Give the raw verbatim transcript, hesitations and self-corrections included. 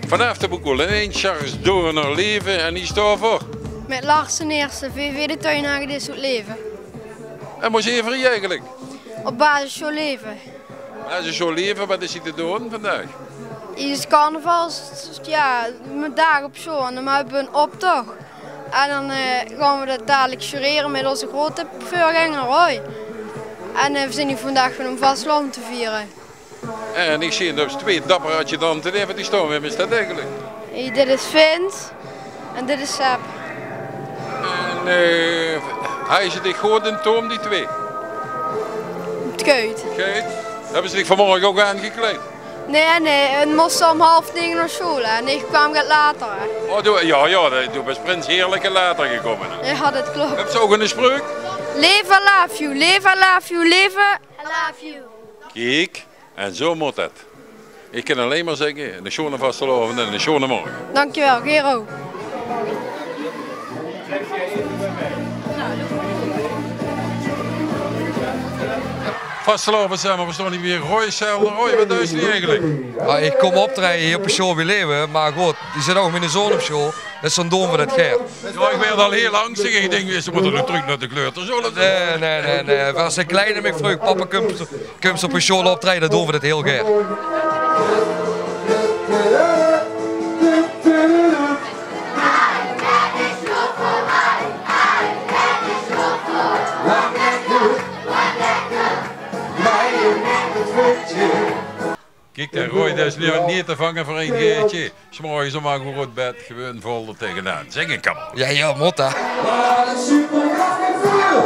Vanaaf de Boekoel in Eensjars door nao Leve en hie staon v'r. Mit Lars d'n Eerste, V V de Tuinhage, dit is 't leve. En wo zeen v'r hie eigelik? Op basissjool Leve. Basissjool Leve, wat is hie te doon vandaag? Hie is carnaval, ja, m'n daag op sjool en dan höbbe v'r 'nen optoch. En dan eh, gaon v'r dat dalik jurere mit ózze grote veurgenger Roy. En eh, v'r zeen hie vandaag gewoon óm vastelaovend te viere. En ich zeen dus twee dappere adjudante, die, die staon weer, is dat eigelik? Hie, dit is Vint en dit is Seb. En eh, hawwe ze dich good in toom, die twee? 't Geit. Geit. Höbbe ze dich vanmorge ouch aangekleid? Nae, nae, ich mós óm half nege nao sjool, hè. En ich kwaam get later, hè. Oh, doe, ja, ja, doe bis prins heerlike later gekómme, hè. Ja, dat klop. Höbs se ouch 'n spreuk? Leve, I love you, leve, I love you, leve, I love you. Kiek, en zo mót dat. Ich kin allein mer zègke, 'ne sjoone vastelaovend en 'ne sjoone morge. Dankjewel, Gero. Vastelaovend same, v'r staon hie weer. Roy Selder. Roy, wat deis se hie eigelik? Ja, ich kóm optraeje hie op de sjool wie Leeuwen, mer good, hie zit ouch miene zoon op sjool, dus dan doon v'r dat gaer. Ja, ich waer al hiel angstig. Ich dink, ze mótte nog trök nao de kleutersjool of zo. Nae, nae, nae, nae. As de kleine mich vreug: papa, kums se, kums se op de sjool optraeje? Dan doon v'r dat hiel gaer. Kiek, de Roy, dat is neet te vange veur ein gaertje. 's Morges óm ach oer oet bed, gewoon vol d'r tegenaan. Zèk, ich kan waal. Ja, ja, mót dat. Wat 'n super dag veur.